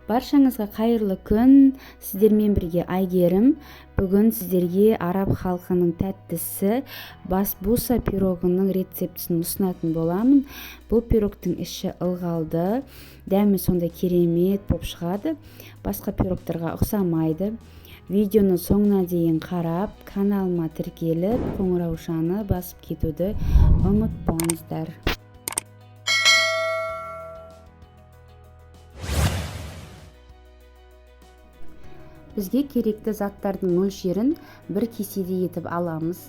Баршаңызға қайырлы күн. Сіздермен бірге Айгерім. Бүгін сіздерге араб халқының тәттісі басбуса пирогының рецептісін ұсынатын боламын. Бұл пирогтың іші ылғалды, дәмі сондай керемет болып шығады. Басқа пирогтарға ұқсамайды. Видеоны соңына дейін қарап, каналыма тіркеліп, қоңыраушаны басып кетуді ұмытпаңыздар. Бізге керекті заттардың мөлшерін бір кеседе етіп аламыз.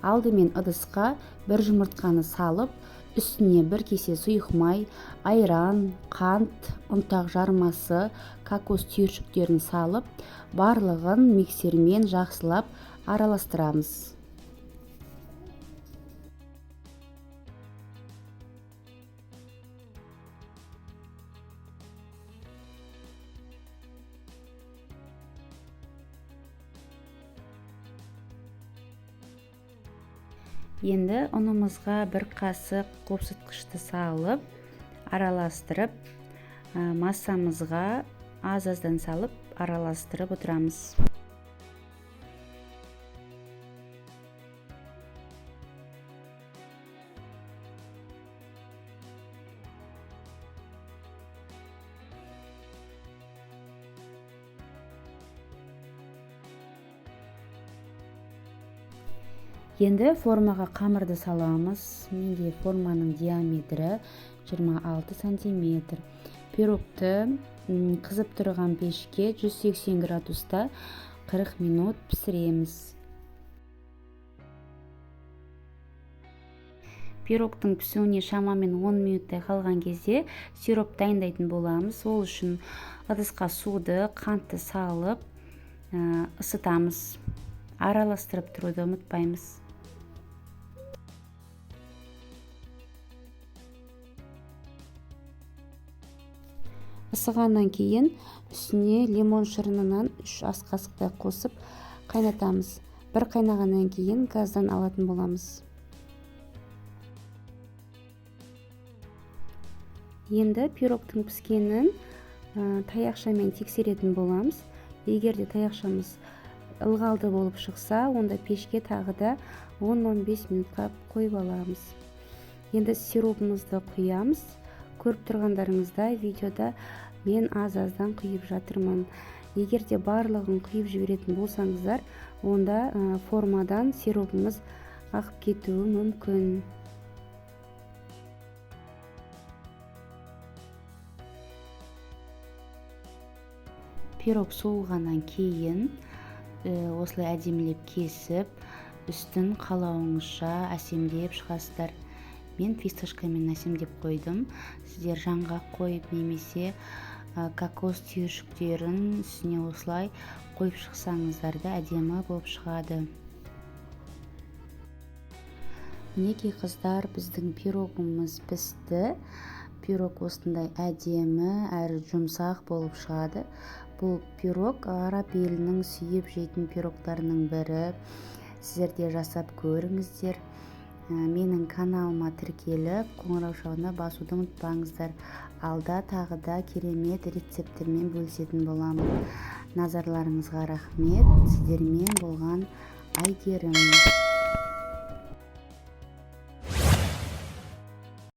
Алдымен ыдысқа бір жұмыртқаны салып, үстіне бір кесе сұйық май, айран, қант, ұнтақ жармасы, кокос түйіршіктерін салып, барлығын миксермен жақсылап араластырамыз. Енді ұнымызға бір қасық қопсытқышты салып, араластырып, массамызға аз-аздан салып, араластырып отырамыз. Енді формаға қамырды саламыз. Менде форманың диаметрі 26 сантиметр. Пирогты қызып тұрған пешке 180 градуста 40 минут пісіреміз. Пирогтың пісуіне шамамен 10 минуттай қалған кезде сироп дайындайтын боламыз. Ол үшін ыдысқа суды, қантты салып, ысытамыз. Араластырып тұруды ұмытпаймыз. Ысығаннан кейін үстіне лимон шырынынан 3 ас қасықтай қосып қайнатамыз. Бір қайнағаннан кейін газдан алатын боламыз. Енді пирогтың піскенін таяқшамен тексеретін боламыз. Егер де таяқшамыз ылғалды болып шықса, онда пешке тағы да 10-15 минутқа қойып аламыз. Енді сиропымызды құямыз. Көріп тұрғандарыңыздай видеода мен аз-аздан құйып жатырмын. Егер де барлығын құйып жіберетін болсаңыздар, онда формадан сиропымыз ағып кетуі мүмкін. Пирог суығаннан кейін осылай әдемілеп кесіп, үстін қалауыңызша әсемдеп шығасыздар. Мен фисташкамен әсемдеп қойдым. Сіздер жаңғақ қойып немесе кокос түйіршіктерін үстіне осылай қойып шықсаңыздар да әдемі болып шығады. Мінекей қыздар, біздің пирогымыз пісті. Пирог осындай әдемі әрі жұмсақ болып шығады. Бұл пирог араб елінің сүйіп жейтін пирогтарының бірі. Сіздер де жасап көріңіздер. Менің каналыма тіркеліп, қоңыраушаны басуды ұмытпаңыздар. Алда тағы да керемет рецепттермен бөлісетін боламын. Назарларыңызға рахмет. Сіздермен болған Айгерім.